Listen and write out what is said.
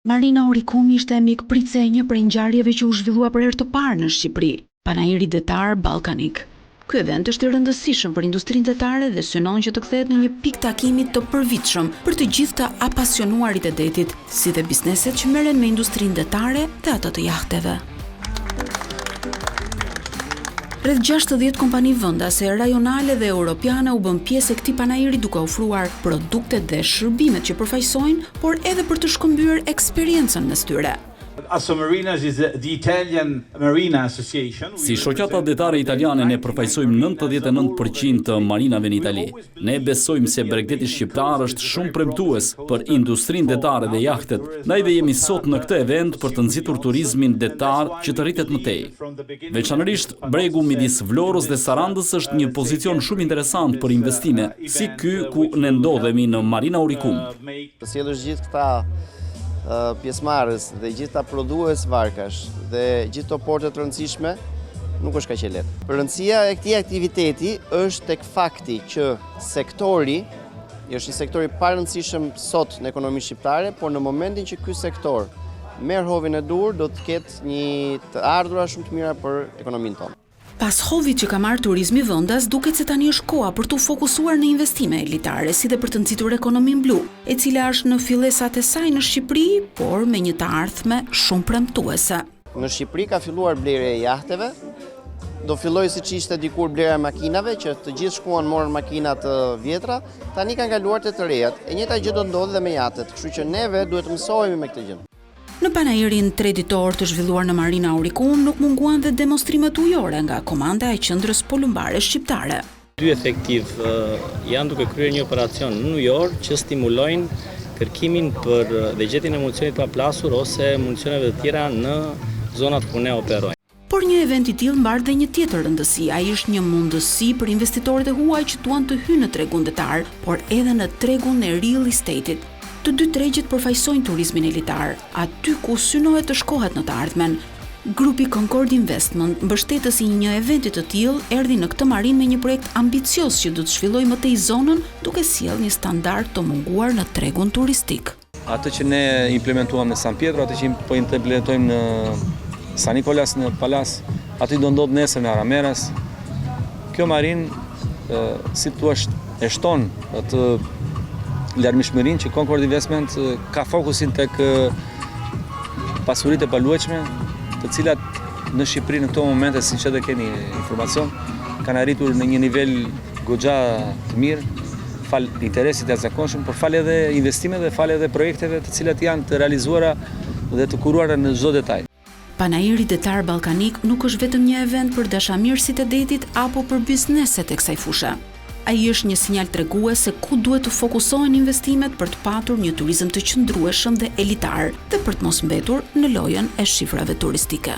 Marina Orikum ishte mikpritëse e një prej ngjarjeve që u zhvillua për herë të parë në Shqipëri, Panairi Detar Ballkanik. Ky event është i rëndësishëm për industrinë detare dhe synon që të kthehet në një pikë takimi të përvitshëm për të gjithë të apasionuarit e detit, si dhe bizneset që merren me industrinë detare dhe atë të jahteve. Rreth 60 kompani vendase, rajonale dhe europiane u bënë pjesë e këtij panairi duke ofruar produktet dhe shërbimet që përfaqësojnë, por edhe për të shkëmbyer eksperiencën mes tyre. Assomarinas is the Italian Marina Association. Si shoqata detare italiane ne përfaqësojmë 99 për qind të marinave në Itali. Ne besojmë se bregdeti shqiptar është shumë premtues për industrinë detare dhe jahtet, ndaj dhe jemi sot në këtë event për të nxitur turizmin detar që të rritet më tej. Veçanërisht, bregu midis Vlorës dhe Sarandës është një pozicion shumë interesant për investime, si ky ku ne ndodhemi në Marina Orikum. Të sjellësh gjithë këta pjesëmarrës dhe gjithë këta prodhues varkash dhe gjithë këto porte të rëndësishme, nuk është kaq e lehtë. Rëndësia e këtij aktiviteti është tek fakti që sektori është një sektor i parëndësishëm sot në ekonominë shqiptare, por në momentin që ky sektor merr hovin e duhur, do të ketë një të ardhura shumë të mira për ekonominë tonë. Pas hovit që ka marrë turizmi vendas, duket se tani është koha për t'u fokusuar në investime elitare, si dhe për të nxitur ekonominë blu, e cila është në fillesat e saj në Shqipëri, por me një të ardhme shumë premtuese. Në Shqipëri ka filluar blerja e jahteve, do fillojë siç ishte dikur blerja e makinave, që të gjithë shkuan morën makina të vjetra, tani kanë kaluar te të rejat. E njëjta gjë do ndodhë dhe me jahtet, kështu që neve duhet të mësohemi me këtë gjë. Në panairin treditor të zhvilluar në Marina Orikum nuk munguan dhe demonstrimet ujore nga komanda e Qendrës Polumbare Shqiptare. Dy efektivë janë duke kryer një operacion nënujor që stimulojnë kërkimin për dhe gjetjen e municionit të paplasur ose municioneve të tjera në zonat ku ne operojmë. Por një event i tillë mbart dhe një tjetër rëndësi, ai është një mundësi për investitorët e huaj që duan të hyjnë në tregun detar, por edhe në tregun e real estate-it. Të dy tregjet përfaqësojnë turizmin elitar, aty ku synohet të shkohet në të ardhmen. Grupi Concord Investment, mbështetës i një eventi të tillë, erdhi në këtë marinë me një projekt ambicioz që do të zhvillojë më tej zonën duke sjellë një standard të munguar në tregun turistik. Atë që ne implementuam në San Pietro, atë që po implementojmë në San Nicolas, në Palas, atë që do ndodhë nesër në Arameras. Kjo marinë, si të thuash, e shton atë larmishmërinë që Concord Investment ka fokusin tek pasuritë e paluajtshme, të cilat në Shqipëri në këto momente, siç edhe keni informacion, kanë arritur në një nivel goxha të mirë, falë interesit të jashtëzakonshëm, por falë edhe investimeve dhe falë edhe projekteve të cilat janë të realizuara dhe të kuruara në çdo detaj. Panairi Detar Ballkanik nuk është vetëm një event për dashamirësit e detit apo për bizneset e kësaj fushe. Ai është një sinjal tregues se ku duhet të fokusohen investimet për të patur një turizëm të qëndrueshëm dhe elitar dhe për të mos mbetur në lojën e shifrave turistike.